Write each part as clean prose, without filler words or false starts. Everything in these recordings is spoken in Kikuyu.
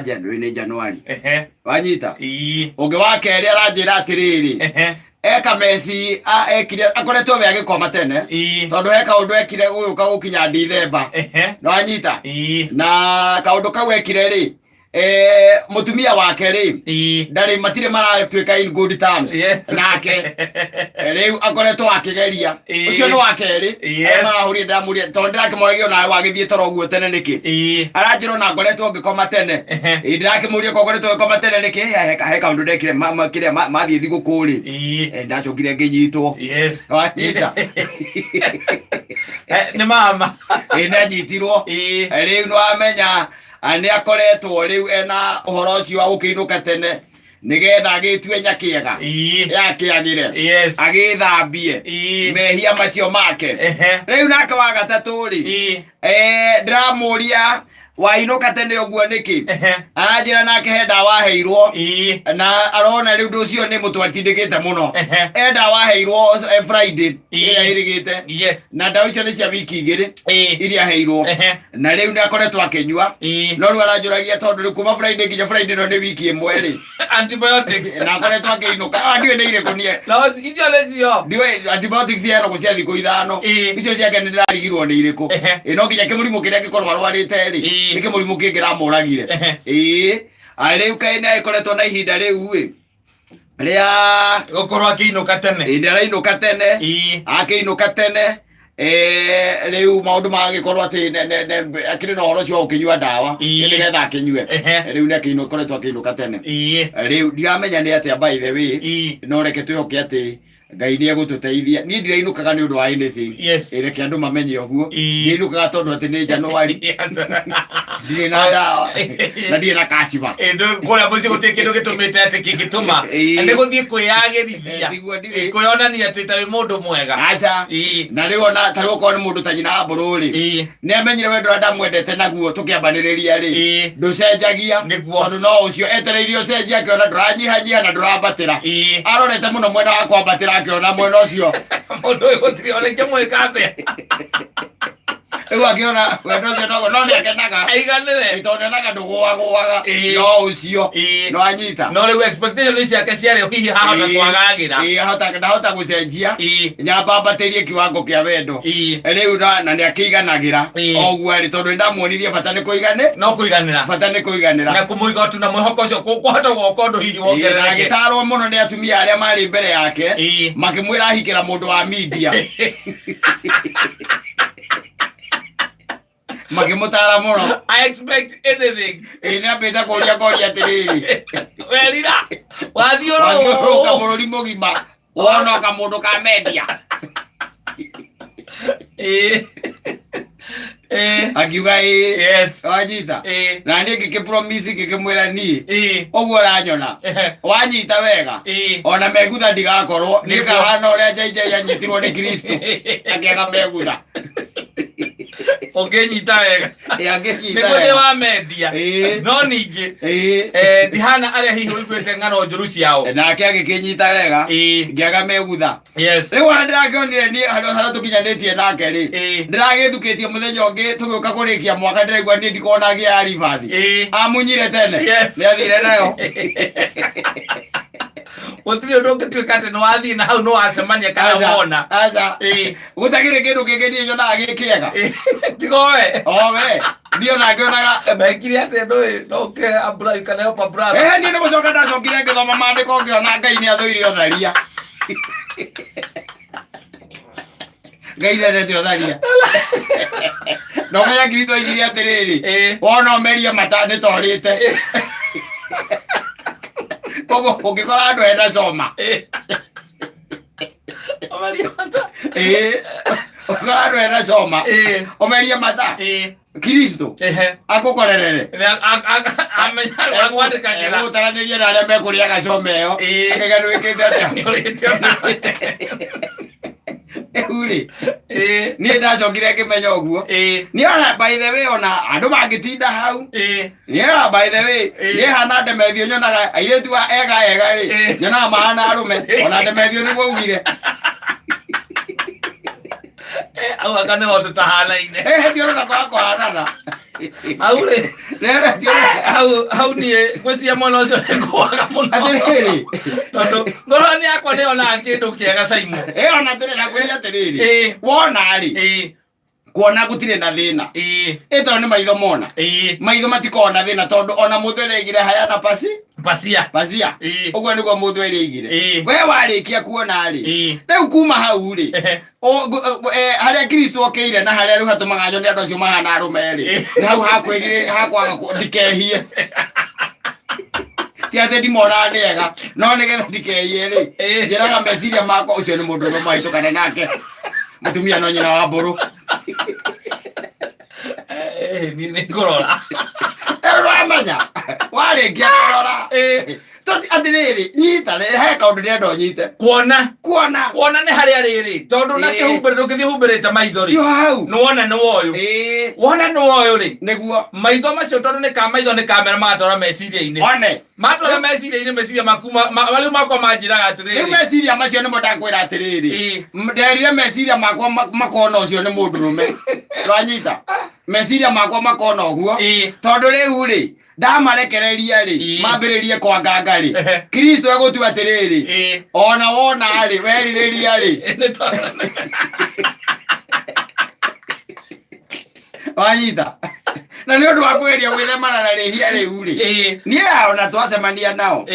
January nĩ January. Ehe. Wanyita? Ii. Ũngĩ wa kerĩ aranjĩra atĩrĩrĩ, Ehe. eka meci ekire akoretwo we agĩkoma tene tondũ he kaũndũ ekire gũgĩũka gũkinya Ndithemba. Nĩwanyita? Na kaũndũ kau ekire rĩ, mũtumia wake rĩ, ndarĩ matirĩ maratuĩka in good terms nake. Rĩu akoretwo akĩgeria. Ũcio nĩ wa kerĩ. Arĩa marahũrire ndamũria tondũ ndĩrakĩmoragia onawe wagĩthiĩ toro ũguo tene nĩkĩ? Aranjĩra ona ngoretwo ngĩkoma tene. Ĩĩ, ndĩrakĩmũria ko ngoretwo ngĩkoma tene nĩkĩ? He kaũndũ ndekire kĩrĩa mathiĩ thigũkũ rĩ. Ndacokire ngĩnyitwo. Wanyita? Nĩ mama. Ĩĩ, nĩanyitirwo. Rĩu nĩwamenya nĩ akoretwo rĩu ena ũhoro ũcio wa gũkĩinũka tene nĩgetha agĩtue nyakĩega yakĩagĩre agĩthambie mehia macio make. Rĩu nake wa gatatũ rĩ, ndĩramũria wainũka tene ũguo nĩkĩ? Aranjĩra nake he ndawa aheirwo na arona rĩu ũndũ ũcio nĩ mũtwatindĩkĩte mũno. He ndawa aheirwo Friday ĩrĩa ĩrĩgĩte na ndawa icio nĩ cia wiki 2 iria aheirwo na rĩu nĩ akoretwo akĩnyua, no rĩu aranjũragia tondũ rĩu kuma Friday nginya Friday ĩno nĩ wiki 1 rĩ. Antibiotics. Na akoretwo akĩinũka. Ah, ndiũĩ nĩ irĩkũ niĩ. No icio nĩcio. Ndiũĩ antibiotics ciheanagwo cia thikũ 5. Icio ciake nĩ ndĩrarigirwo nĩ irĩkũ. Ĩ, no nginya kĩmũrimũ kĩrĩa angĩkorwo arwarĩte rĩ, nĩ kĩmũrimũ kĩngĩramũragire. Ĩĩ. Ah, rĩu kaĩ nĩ agĩkoretwo na ihinda rĩu ĩ rĩa gũkorwo akĩinũka tene. Ĩ, nĩ arainũka tene. Akĩinũka tene, rĩu maũndũ magagĩkorwo atĩ akĩrĩ na ũhoro ũcio wa gũkĩnyua ndawa nĩgetha akĩnyue. Rĩu nĩ akoretwo akĩinũka tene. Rĩu ndiramenya nĩ atĩa, by the way, no reke twĩhoke atĩ Ngai nĩ egũtũteithia. Niĩ ndirainũkaga nĩ ũndũ wa anything. Ĩ, reke andũ mamenye ũguo. Ndirainũkaga tondũ atĩ nĩ January, ndirĩ na ndawa na ndirĩ na kaciba. Kũrĩa mũciĩ gũtirĩ kĩndũ gĩtũmĩte atĩ kĩngĩtũma nĩ gũthiĩ kwĩyagĩrithia. Tiguo, ndirĩ. Kwĩyonania atĩ ta wĩ mũndũ mwega. Aca. Na rĩu ona ta rĩu okorwo nĩ mũndũ ta nyina wa mbũrũ rĩ, nĩ amenyire wendo ũrĩa ndamwendete naguo tũkĩambanĩrĩria rĩ, ndũcenjagia. Tondũ no ũcio etereire ũcenjie, akĩona ndũranyihanyiha na ndũrambatĩra. Arorete mũno mwena wa kwambatĩra, akĩona mwena ũcio mũndũ ũyũ gũtirĩ ona ingĩmwĩka atĩa. Rĩu akĩona wendo ũcio no nĩ akenaga. Aiganĩre. Tondũ nĩonaga ndũgũagũaga. No ũcio no anyita. No rĩu expectation ciake ciarĩ hihi hahota kwagagĩra. Ĩĩ, ahota ndahota gũcenjia, nyamba ambatĩrie kiwango kĩa wendo. Rĩu na nĩ akĩiganagĩra o ũguo arĩ tondũ nĩndamuonirie bata nĩ kũigane no kũiganĩra. Bata nĩ kũiganĩra. Na kũmũiga tu na mwĩhoko ũcio kwahota gwoka ũndũ hihi Ĩĩ, na wongerereke. agĩtarwo mũno nĩ atumia arĩa marĩ mbere yake, makĩmwĩra ahikĩra mũndũ wa media, makĩmũtara mũno. I expect anything. Ĩĩ, nĩ ambĩte kũria koria atĩrĩrĩ, werira wathiũrũrũka wathiũrũrũka bũrũri mũgima wonoka mũndũ ka media. Ĩĩ. Ĩĩ. Akiuga ĩĩ. Wanyita? Ĩĩ. Na niĩ ngĩkĩpromise, ngĩkĩmwĩra niĩ ũguo ũranyona, wanyita wega, ona megutha ndigakorwo niĩ kahana ũrĩa JJ anyitirwo nĩ Kristo akĩaga megutha. Ũngĩnyita wega. Ĩ, angĩnyita nĩguo ndĩ wega. wa mendia. No ningĩ ndihana arĩa hihi ũiguĩte ng'ano njũru ciao. Nake agĩkĩnyita wega, ngĩaga megutha. Rĩu ona ndĩrakĩonire niĩ handũ harĩa tũkinyanĩtie nake rĩ, ndĩragĩthukĩtie mũthenya ũngĩ tũgĩũka kũrĩkia mwaka, ndĩraigua niĩ ndikona ngĩa ya ribathi. Amunyire tene. Nĩ athire nayo. Gũtirĩ ũndũ ũngĩtuĩka atĩ nĩ wathiĩ na hau nĩ wacemania kana Aca, wona. Aca. Gũtagĩrĩ kĩndũ kĩngĩ niĩ nyonaga gĩ kĩega. Tiga we. Owe niĩ ona ngĩonaga mekire atĩ ndũĩ no ũkĩhe a brother, you can help a brother. Niĩ nĩ gũcoka ndacokire ngĩthoma maandĩko, ngĩona Ngai nĩ athũire ũtharia. Ngai ndendete ũtharia. Na ũmenya Kristo oigire atĩrĩrĩ, wona ũmerie mata nĩ torĩte. Koguo ũngĩkora andũ ena coma, Ũmerie mata. Ĩĩ, ũngĩkora andũ ena coma, ũmerie mata, Kristo akũkorerere. Nĩ amenya akwandĩkagĩra. Egũtaranĩria na arĩa mekũrĩaga coma ĩyo. Akaiga nĩwĩkĩte atĩa? Nĩũrĩte onawe. Rĩu rĩ, niĩ ndacokire ngĩmenya ũguo. Niĩ ona by the way, ona andũ mangĩtinda hau, niĩ ona by the way, niĩ hana ndemethio nyonaga airĩtu a ega ega rĩ, nyonaga mahana arũme. Ona ndemethio nĩguo ugire. Au anga nĩho tũtahanaine. Eh, ti ũrona kwaga kũhanana. Hau rĩ, Rĩrĩ ti ũrona. Hau niĩ ngwĩciria mwena ũcio nĩ ngũaga mũno. Atĩrĩrĩ. Tondũ ngoro nĩ yakwa nĩ yonaga kĩndũ kĩega, Simon. Eh, ona atĩrĩ, nakwĩrire atĩrĩrĩ. Wona rĩ, kuona gũtirĩ na thĩna. Ĩ tondũ nĩ maitho mona. Maitho matikoragwo na thĩna tondũ ona mũthweri aigire hayana pasi. Pasia. Pasia. Ũguo nĩguo mũthweri aigire. We warĩkia kuona rĩ, rĩu kuma hau rĩ, harĩa Kristo okĩire na harĩa rĩu hatũmaga nyone andũ acio mahana arũme rĩ, nĩ hau hakwĩrire hakwaga ndikehie. Ti atĩ ndimonaga nĩ ega, no nĩgetha ndikehie rĩ, njĩraga meciria makwa ũcio nĩ mũndũ ũmwe mwahĩtũkana nake. Mũtumia no nyina wa mbũrũ. Niĩ nĩ ngũrora. Rĩu wamenya warĩkia kũrora, tondũ atĩrĩrĩ, nyita rĩ, he kaũndũ ndĩrenda ũnyite. Kuona. Kuona. Kuona nĩ harĩa rĩrĩ, tondũ na kĩhumbĩre ndũngĩthiĩ humbĩrĩte maitho rĩ. Ti hau. Nĩwona nĩ woyũ. Wona nĩ woyũ rĩ. Nĩguo. Maitho macio tondũ nĩ ka maitho nĩ kamera magatwara meciria-inĩ. One. Matwara meciria-inĩ, meciria maku rĩu makwa manjĩraga atĩrĩrĩ. Rĩu meciria macio nĩmo ndakwĩra atĩrĩrĩ. Nderire meciria makwa makona ũcio nĩ mũndũrũme. Wanyita? Meciria makwa makona ũguo. Tondũ rĩu rĩ, ndamarekereria rĩ, mambĩrĩrie kwanganga rĩ, Kristo egũtua atĩrĩrĩ, ona wona rĩ, werirĩria rĩ. Wanyita? Na nĩ ũndũ wa kwĩgeria gwĩthemana na rĩhia rĩu rĩ, niĩ ona twacemania nao,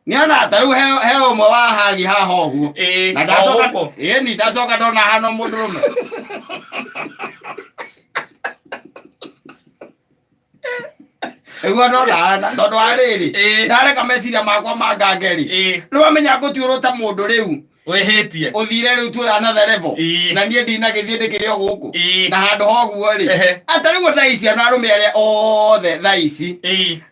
nĩ ona ta rĩu he ũmwe wa hagi haha ũguo. Na ndacoka, O gũkũ. ĩĩ, ni ndacoka ndona hano mũndũrũme. Nĩguo ndona hana, tondũ wa rĩrĩ, ndareka meciria makwa mangange rĩ, rĩu amenya ngũtuĩrwo ta mũndũ rĩu Wĩhĩtie. Ũthire rĩu to another level. Na niĩ ndinagĩthiĩ ndĩkĩrĩ o gũkũ. Na handũ ha ũguo rĩ, ata rĩu thaa ici ona arũme arĩa othe thaa ici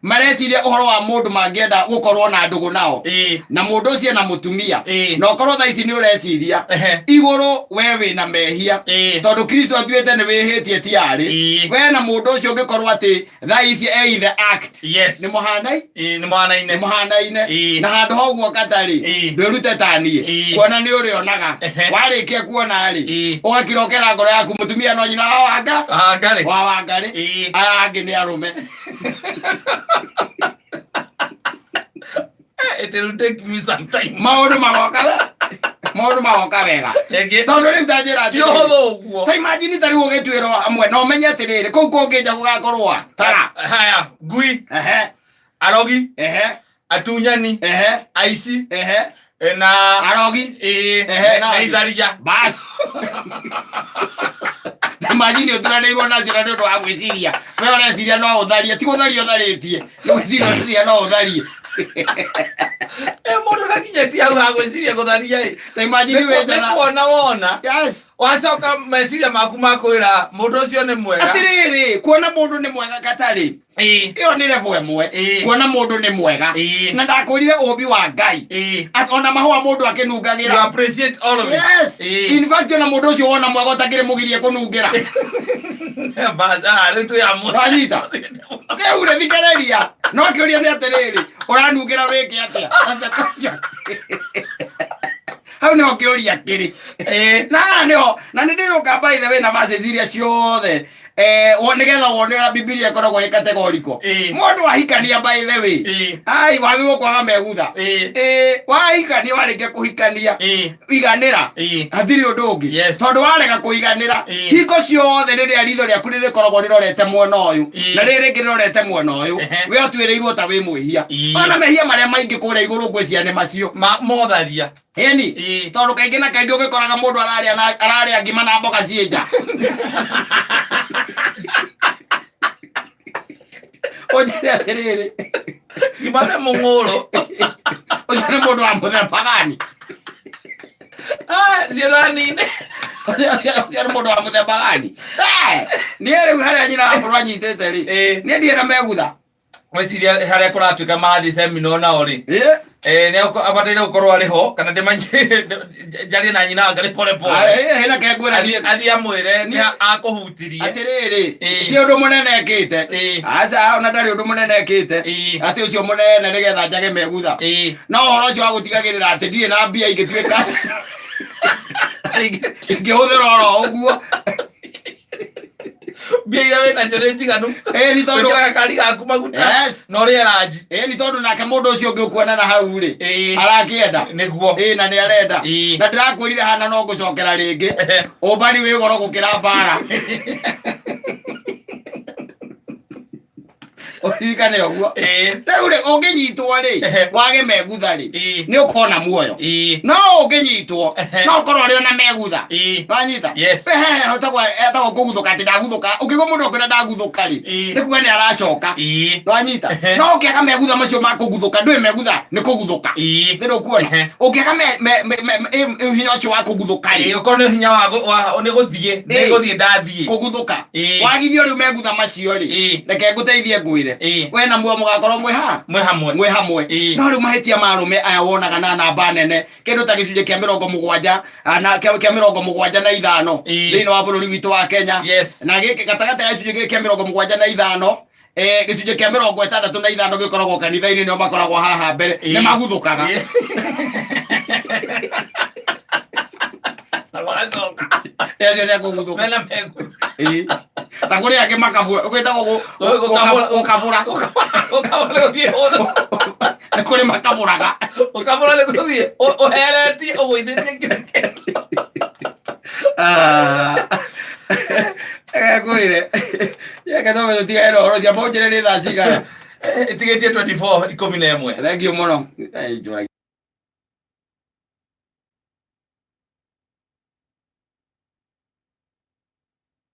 mareciria ũhoro wa mũndũ mangĩenda gũkorwo na ndũgũ nao, na mũndũ ũcio na mũtumia, na ũkorwo thaa ici nĩ ũreciria igũrũ we wĩna mehia, tondũ Kristo atuĩte nĩ wĩhĩtie ti arĩ we na mũndũ ũcio ũngĩkorwo atĩ thaa ici e in the act. Nĩ mũhanai. Ĩĩ, nĩ mũhanaine. Nĩ mũhanaine. Na handũ ha ũguo katarĩ, ndwĩrute ta niĩ, kuona nĩ ũrĩonaga. Warĩkia kuona rĩ, ũgakira ũkera ngoro yaku mũtumia no nyina wa wanga. Wangarĩ. Wa Wangarĩ. Aya angĩ nĩ arũme. It will take me some time. Maũndũ magoka maũndũ magoka wega. Rĩngĩ. Tondũ rĩu ta njĩra Ti ũhũthũ ũguo. Ta imagine ta rĩu ũgĩtuĩrwo hamwe na ũmenye atĩrĩrĩ, kũu kũngĩ nja gũgakorwo tara. Haya, ngui, arogi, atunyani, aici, na arogi, na na itharia. Bas. Imagine ũturanĩirwo nacio na nĩ ũndũ wa gwĩciria. We ũreciria no ũtharie, ti gũtharia ũtharĩtie. Nĩ gwĩciria ũreciria no ũtharie. Mũndũ ndakinyĩtie hau ha gwĩciria gũtharia ĩ. Ta imagine wĩ Nĩ njara. kuona wona. Yes. Wacoka meciria maku makwĩra mũndũ ũcio nĩ mwega. Atĩrĩrĩ, kuona mũndũ nĩ mwega gatarĩ. Ĩyo nĩ level ĩmwe. Kuona mũndũ nĩ mwega. Na ndakwĩrire ũmbi wa Ngai. Atĩ ona mahũa mũndũ akĩnungagĩra. You appreciate all of it. Yes. In fact, ona mũndũ ũcio wona mwega ũtakĩrĩ mũgirie kũnungĩra. Bas, rĩu twĩ hamwe. Wanyita? Rĩu rĩ, thikĩrĩria. No kĩũria nĩ atĩrĩrĩ, ũranungĩra wĩke atĩa? That's the question. Hau nĩho kĩũria kĩrĩ. Na haha nĩho, na nĩ ndĩrũka by the way na verses iria ciothe, nĩgetha wone ũrĩa Bibilia ĩkoragwo ĩ categorical. Mũndũ ahikania by the way, ai, wagĩrĩirwo kwaga megutha. Wahikania, warĩkia kũhikania, iganĩra. Hatirĩ ũndũ ũngĩ. Tondũ warega kũiganĩra, hingo ciothe rĩrĩa ritho rĩaku rĩrĩkoragwo rĩrorete mwena ũyũ, na rĩrĩ rĩngĩ rĩrorete mwena ũyũ, we ũtuĩrĩirwo ta wĩ mwĩhia. Ona mehia marĩa maingĩ kũrĩa igũrũ ngwĩciria nĩ macio. Motharia. Ĩni, tondũ kaingĩ na kaingĩ ũgĩkoraga mũndũ ararĩa na ararĩa ngima na mboga ciĩ nja. Ũnjĩre atĩrĩrĩ, Ngima nĩ mũng'ũrũ. Ũcio nĩ mũndũ wa mũthemba gani? Ciĩ thani-inĩ. Ũcio nĩ mũndũ wa mũthemba gani? Niĩ rĩu harĩa nyina wa mũrũ anyitĩte rĩ, niĩ ndirĩ na megutha. Ngwĩciria harĩa kũratuĩka marathiĩ seminar nao rĩ, nĩ abataire gũkorwo arĩ ho kana ndĩmanye njarie na nyina ngarĩ pole pole. Hena ke ngwĩra niĩ. Athiĩ amwĩre nĩ akũhutirie. Atĩrĩrĩ, ti ũndũ mũnene ekĩte. Aca, ona ndarĩ ũndũ mũnene ekĩte. Atĩ ũcio mũnene nĩgetha njage megutha. No ũhoro ũcio wa gũtigagĩrĩra atĩ ndirĩ na mbia ingĩtuĩka Ingĩhũthĩra oro ũguo. Mbia iria wĩ nacio nĩ njiganu. Ĩĩ nĩ tondũ Wĩkĩraga kari gaku maguta. Yes. Na ũrĩe ranji. Ĩĩ nĩ tondũ nake mũndũ ũcio ũngĩ ũkuona na hau rĩ, arakĩenda. Nĩguo. Ĩĩ na nĩ arenda. Na ndĩrakwĩrire hana no ngũcokera rĩngĩ. Ũmbani wĩ goro gũkĩra mbara. Ũririkane ũguo. Rĩu rĩ, ũngĩnyitwo rĩ, wage megutha rĩ, nĩ ũkona muoyo. No ũngĩnyitwo, no ũkorwo ũrĩ ona megutha. Wanyita? Yes. Hehe, etagwo etagwo kũguthũka atĩ ndaguthũka. Ũkĩigua mũndũ akwĩra ndaguthũka rĩ, nĩ kuga nĩ aracoka. Wanyita? No ũngĩaga megutha macio ma kũguthũka, ndũĩ megutha nĩ kũguthũka. Nĩ ndũkuona? Ũngĩaga hinya ũcio wa kũguthũka rĩ, Ũkorwo nĩ hinya wa nĩ gũthiĩ, nĩ gũthiĩ ndathiĩ. Kũguthũka. Wagithio rĩu megutha macio rĩ, reke ngũteithie ngwĩre, we na muoyo mũgakorwo mwĩ ha? Mwĩ hamwe. Mwĩ hamwe. No rĩu mahĩtia ma arũme aya wonaga na namba nene, kĩndũ ta gĩcunjĩ kĩa 70 na kĩa 75 thĩinĩ wa bũrũri witũ wa Kenya. Na gĩkĩ gatagatĩ ga gĩcunjĩ gĩkĩ kĩa 75, gĩcunjĩ kĩa 65 gĩkoragwo kanitha-inĩ, nĩo makoragwo haha mbere, nĩ maguthũkaga. Na magacoka. Acio nĩ akũguthũka. Mena megu. Na kũrĩ angĩ makabura, gwĩtagwo Gũkabũra. gũkabũra. Ũkabũra gũthiĩ. Nĩ kũrĩ makabũraga. Ũkabũra nĩ gũthiĩ ũheretie ũgũithĩtie nginya Ngwĩre reke tũme tũtigane na ũhoro ũcio, mbũnjĩre nĩ thaa cigana? Ĩtigĩtie 24 11. Thengiũ mũno. Njũragi.